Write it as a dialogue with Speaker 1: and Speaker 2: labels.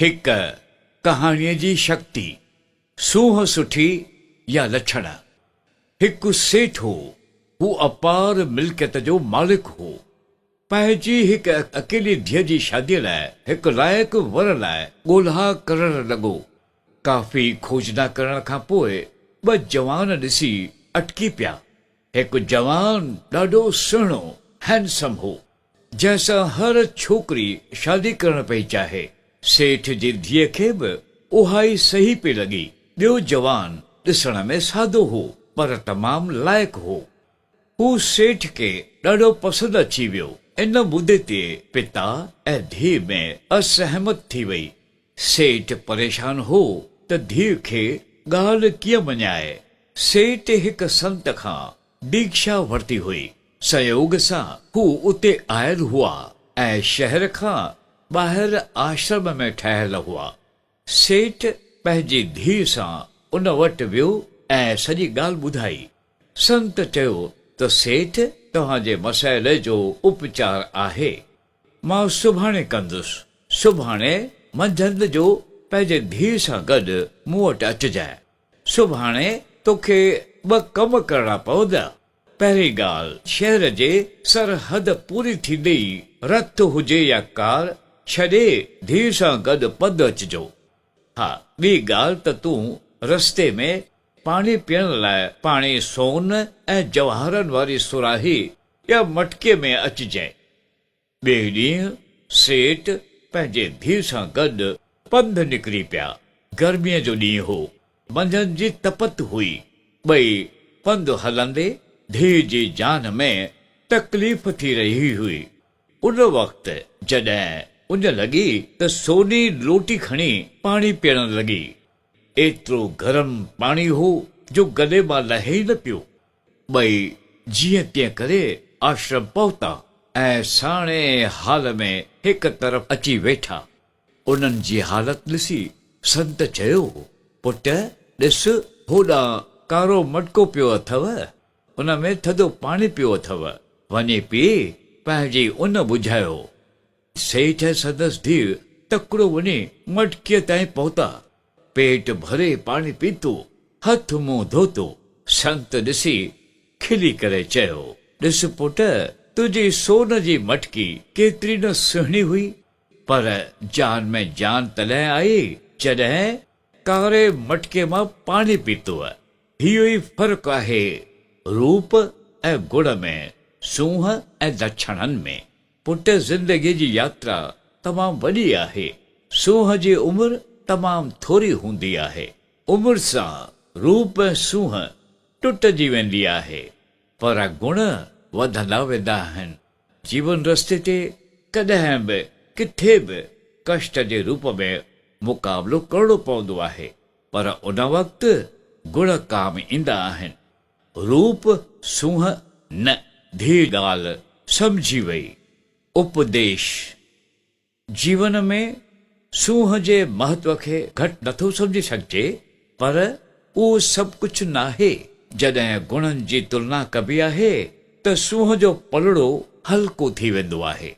Speaker 1: هڪ، ڪهاڻيء جي شڪتي، سونهن سٺي يا لڇڻ. هڪ سيٺ هو. هو اپار ملڪيت جو مالڪ هو. پنهنجي هڪ اڪيلي ڌيء جي شاديء لاء هڪ لائق ور لاء ڳولها ڪرڻ لڳو. ڪافي کوجنا ڪرڻ کان پوء ٻه جوان ڏسي اٽڪي پيا. هڪ جوان ڏاڍو سهڻو، Handsome، هو. جنهن سان هر ڇوڪري شادي ڪرڻ پئي چاهي. سيٺ جي ڌيء کي به اها ئي صحيح پئي لڳي. ٻيو جوان ڏسڻ ۾ سادو هو، پر تمام لائق هو. هو سيٺ کي ڏاڍو پسند اچي ويو. ان مدي تي پتا ۽ ڌيء ۾ اسهمت ٿي وئي. سيٺ پريشان هو ته ڌيء کي ڳالهه ڪيئن مڃائي. سيٺ هڪ سنت کان ديکشا ورتي هئي. سنيوڳ سان هو اتي آيل هئا ۽ شهر کان ٻاهر آشرم ۾ ٺهيل هئا. سيٺ پنهنجي ڌيء سان ان وٽ ويو ۽ سڄي ڳالهه ٻڌائي. سنت چيو ته سيٺ توهان جي مسئلي جو اپچار آهي. مان سڀاڻي ڪندس. سڀاڻي منجهند جو پنهنجي ڌيء سان گڏ مون وٽ اچجانء. سڀاڻي توکي ٻه ڪم ڪرڻا پوندا. پهرين ڳالهه، شهر جي سرحد پوري ٿيندي ئي رٿ هجي يا ڪار، ڇڏي ڌيء سان گڏ پنڌ اچجو. ها، ٻي ڳالهه ته تون رستي ۾ پاڻي پيئڻ لاء پاڻي سون ۽ جواهرن واري صراحي يا مٽڪي ۾ اچجانء. ٻئي ڏينهن سيٺ پنهنجي ڌيء سان گڏ پنڌ نڪري پيا. گرميء جو ڏينهن هو. منجهند جي تپت هئي. ٻئي پنڌ هلندي ڌيء جي جان ۾ تڪليف ٿي رهي هئي. ان وقت جڏهن اڃ لڳي ته سوني لوٽي کڻي پاڻي پيئڻ لڳي. ايترو گرم پاڻي هو جو گلي مان لهي ئي نه پيو. ٻئي جيئن تيئن ڪري آشرم پهتا ۽ ساڻي حال ۾ هڪ طرف اچي ويٺا. انهن جي حالت ڏسي سنت چيو، پٽ ڏس هوڏانهن ڪارو مٽڪو پيو اٿئو، ان ۾ ٿڌو پاڻي پيو اٿئو، وڃي پي پنهنجي ان ٻجهايو. سيٺ ۽ سندس ڌيء تڪڙو وڃي مٽڪيء تائين پهتا. پيٽ ڀري پاڻي پيتو، هٿ منهن ڌوتو. سنت ڏسي کلي ڪري چيو، ڏس پٽ، تنهنجي سون جي مٽڪي ڪيتري نه سهڻي هئي، پر جان ۾ جان تڏهن آئي، جڏهن ڪاري مٽڪي مان پاڻي پيتو. اهو ئي فرق آهي روپ ۽ گڻ ۾، سونهن ۽ لڇڻن ۾. پٽ زندگيء جي ياترا تمام وڏي آهي. سونهن جي عمر تمام ٿوري هوندي آهي. عمر سان روپ ۽ سونهن ٽٽجي ويندي آهي، پر گڻ وڌندا ويندا آهن. جيون رستي تي ڪڏهن به ڪٿي به ڪشٽ جي روپ ۾ مقابلو ڪرڻو پوندو آهي، پر ان وقت گڻ ڪام ايندا آهن. روپ سونهن نه. ڌيء ڳالهه سمجهي وئي. اپديش، جيون ۾ سونهن جي مهتو کي گهٽ نٿو سمجهي سگهجي، پر اهو سڀ ڪجهه ناهي. جڏهن گڻن جي تلنا ڪبي آهي ته سونهن جو پلڙو هلڪو ٿي ويندو آهي.